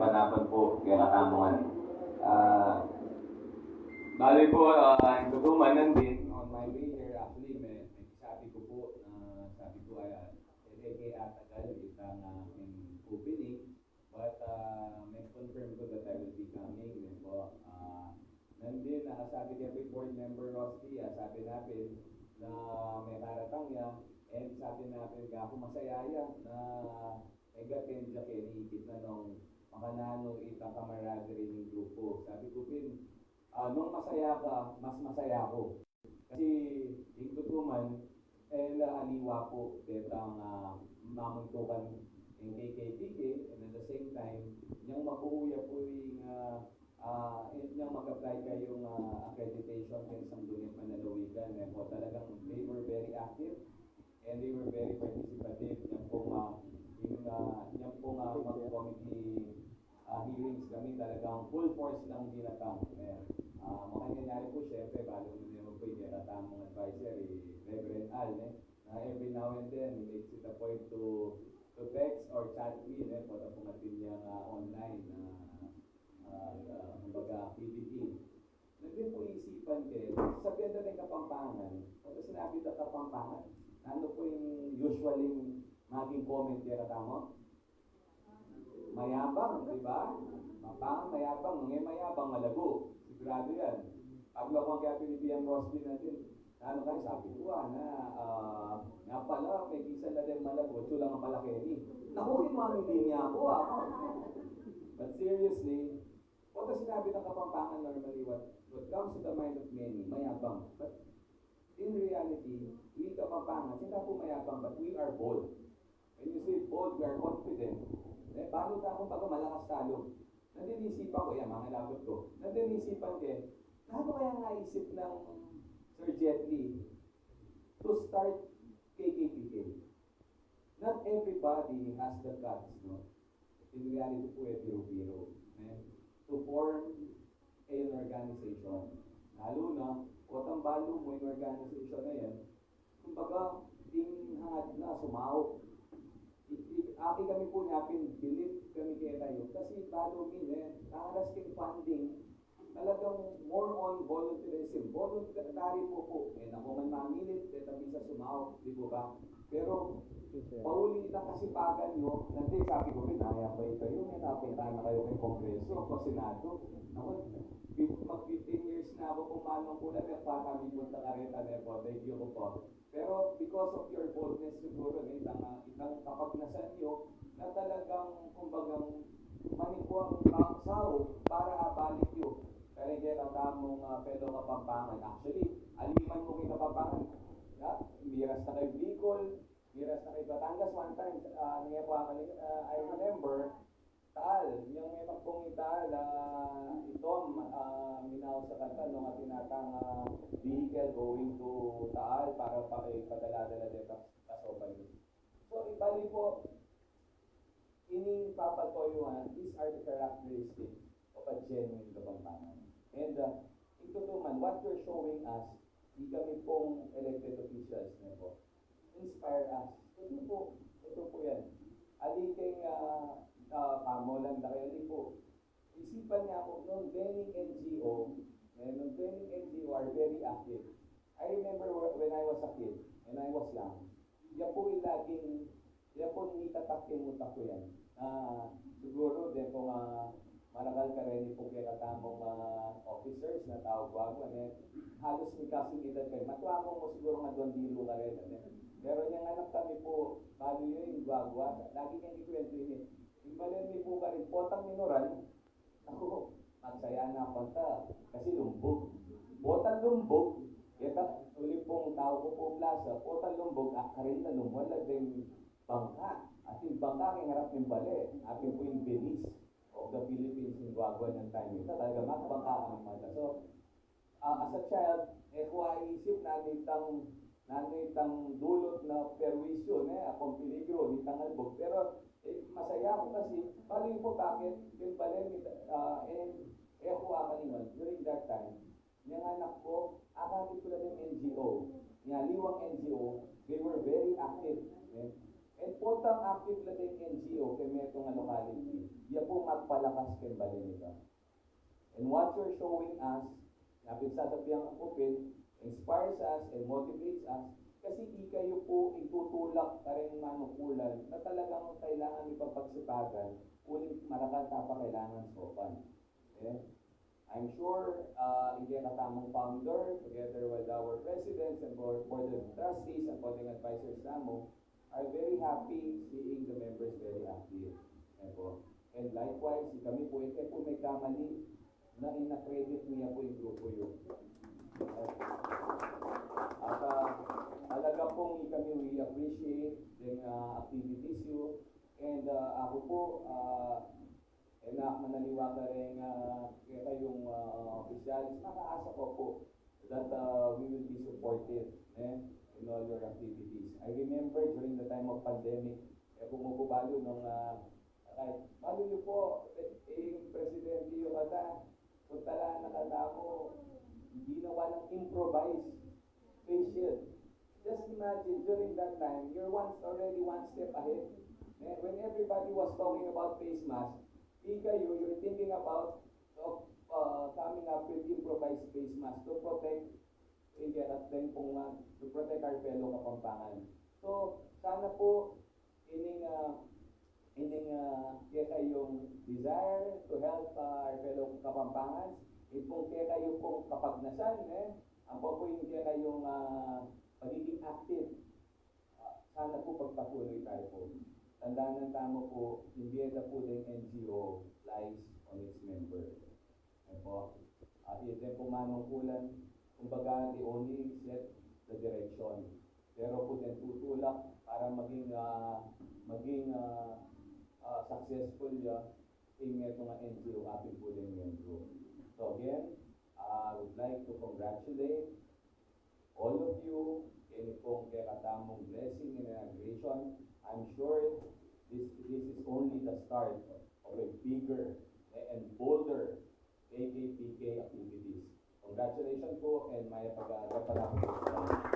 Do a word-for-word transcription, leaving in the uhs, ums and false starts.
Panapan po, kaya katamungan. Ah, bali po, ah, ing tutuman nandin, on my way here, actually, me, me sabi ku po, ah, sabi ku, ah, e de ke atagal itang, ah, aking opening, but, ah, me confirm ku that I will be coming, then po, ah, nandin, nakasabi ke pu i board member Rosby, ah, sabi na pin na me karatang ya, and sabi na pin, gaku masaya ya na e, gaten ya keni, ikit na nung makananu itang camaraderie ning grupu. Sabi ku pin, ah, nung masaya ka, mas masaya ku. Kasi ing tutuman, e la aliwa pu detang, ah, mamuntukan ing K K P K, and at the same time, inyang mabuo ya pu ing, ah, ah, inyang mag-apply kayung, ah, accreditation keng Sangguniang Panlalawigan, e pu, talagang they were very active. And they were very participative. Inyang pung, ah, ing, ah, inyang pung, ah, mag-committee, ah, hearings kami, talagang full force lang dinatang. E, ah, makanyan yari pu, syempre, balu mu naman pu ing kekatamung adviser, i Reverend Al, e, na every now and then, he makes it a point to, to text or chat me, e, pota pung atin yang, ah, online, ah, ah, ah, kumbaga, activity. Nandin pu isipan ke, sasabian da ring Kapampangan, pag sinabi da Kapampangan, nanu pu ing usually maging comment kekatamu? Mayabang, di ba? Kapampangan, mayabang. Nung e mayabang, malago. Sigurado yan. Pag lakuan kaya pin i B M Rosby natin, nanu kaya sabi ku, ah, na, ah, nga pala, mekisan la deng malago, atsu la pala keni. Naku, kinuha mu, hindi niya ako, ah. But seriously, pota sinabi nang Kapampangan, normally, what, what comes to the mind of many, mayabang. But in reality, we Kapampangan, hindi pu mayabang, but we are bold. When you say bold, we are confident. E, balu tamu, kumbaga, malakas tamu. Nandin isipan ku, yan, mga labot ku. Nandin isipan ke, nanu kaya ing isip nang Sir Jet Li to start K K P K? Not everybody has the guts, no? In reality pu, e biru-biru, e, to form an organization. Lalu na, potang balu mu ing organization na yan, kumbaga, ing hangad na sumaup. I, i, aki kami pu, nya pin, bilib kami kekayu. Kasi balu mi, e, tangaras king funding, talagang more on volunteerism. Voluntary pu pu. E, naku man mamilit, e, tabi sa sumaup, di pu ba? Pero, pauli na kasipagan yu, nandin sabi ku pin, "Ay, abay kayu, me, napunta na kayu keng Kongreso, o Senado." Naku, fif-, mag fifteen years na ku kumanung ku la, me, pa kami punta kareta, me pu, thank you ku pu. Pero because of your boldness siguro, ne, itang, ah, itang kapagnasan yu na talagang, kumbagang, maniku ang, ah, saup para abalik yu kareng kekatamung, ah, fellow Kapampangan. Actually, aliman mu king Kapampangan. Ya, miras na kayu Bicol, miras na kayu Batangas one time, ah, nung e ku akali-, ah, I remember, Taal, inyang metung pung i Taal, ah, itom, ah, minaus a kanta, nung atin atang, ah, vehicle going to Taal para pa, eh, padala-dala detang kasopan yu. So, ibalik pu, ini papatuyu, ah, these are the characteristics of a genuine Kapampangan. And, ah, ing tutu man, what you're showing us, ikami pung elected officials, ne pu, inspire us. Ito pu, ito pu yan. Ali keng, ah, ah, pamulan da kaya, ali pu. Isipan ya pu, nung dening N G O, eh, nung dening N G O are very active. I remember wh-, when I was a kid, when I was young, ya pu ing laging, ya pu ing mitatak king utak ku yan. Ah, siguro, deng pu nga, marakal kareni pung kekatamung, ah, officers na tau guaguan, eh. Halos magkasing edad kami. Matua mu siguro nga duang dilu kareni, eh. Pero inyang anak kami pu, balu yu ing guagua, lagi neng kikwentu ini. Ing balen mi pu karin, potang minuran, naku, magsaya na panta, kasi lumbug. Potang lumbug, keta, uli pung tau ku pu plaza, potang lumbug, ah, karin na lumuan la deng bangka. Ating bangka king arap ning bale, atin pu ing binis of the Philippines ing guagua inyang time. Ita talaga makabangka kami mata. So, ah, as a child, e ku aisip nanu itang, nanu itang dulut na perwisyu, ne, akung peligro nitang albug. Pero, eh, masaya ku kasi, balu yu pu bakit, ing bale mi, ah, e, e ku akalinga during that time. Inyang anak ku, akakit ku la deng N G O. Inya aliwang N G O, they were very active, eh. And potang active la deng N G O keng metung a locality, ya pu magpalakas keng balen ita. And what you're showing us, na pin sasabihan ku pin, inspires us and motivates us, kasi ikayu pu ing tutulak kareng manukulan na talagang kailangan ipapagsipagan, uling marakal ta pa kailangan saupan. Eh? I'm sure, uh, ing kekatamung founder, together with our presidents and board, board of trustees and board of advisors namu, are very happy seeing the members very active. Yan po. And likewise, ikami po, ike po may kamali na ina-credit niya po yung grupo yun. At, at, uh, talaga pong ikami, we appreciate the, uh, activities you. And, uh, ako po, uh, e na manaliwa kareng, ah, kekayung, ah, opisyalis, makaasa ko po that, ah, we will be supportive, eh, in all your activities. I remember during the time of pandemic, e ku mu pu balu nung, ah, kay, balu yu po, eh, ing presidente yu kata, puntalan na katamu, ginawa nang improvised face shield. Just imagine, during that time, you're once already one step ahead. Eh, when everybody was talking about face mask, ikayu, you're thinking about of, uh, coming up with improvised face mask to protect, hindi at then kung, uh, to protect our fellow Kapampangan. So, sana po, ining, ah, ining, ah, kekayung desire to help, ah, our fellow Kapampangans, ing pong kekayu pong kapagnasan, eh, ampo pu ing kekayung, ah, pagiging active. Ah, sana po pagpatuloy tayo po. Tandaan tamu po, ing bie da po deng N G O lies on its member. Ayan po. At ito po manukulan, kumbaga, they only set the direction. Pero po din tutulak para maging, ah, maging, ah, ah, successful ya ing metung a N G O atin po din membro. So again, I would like to congratulate all of you, keni pong kekatamung blessing and inauguration. I'm sure this, this is only the start of a bigger and bolder K K P K activities. Congratulations po and mayap a aga.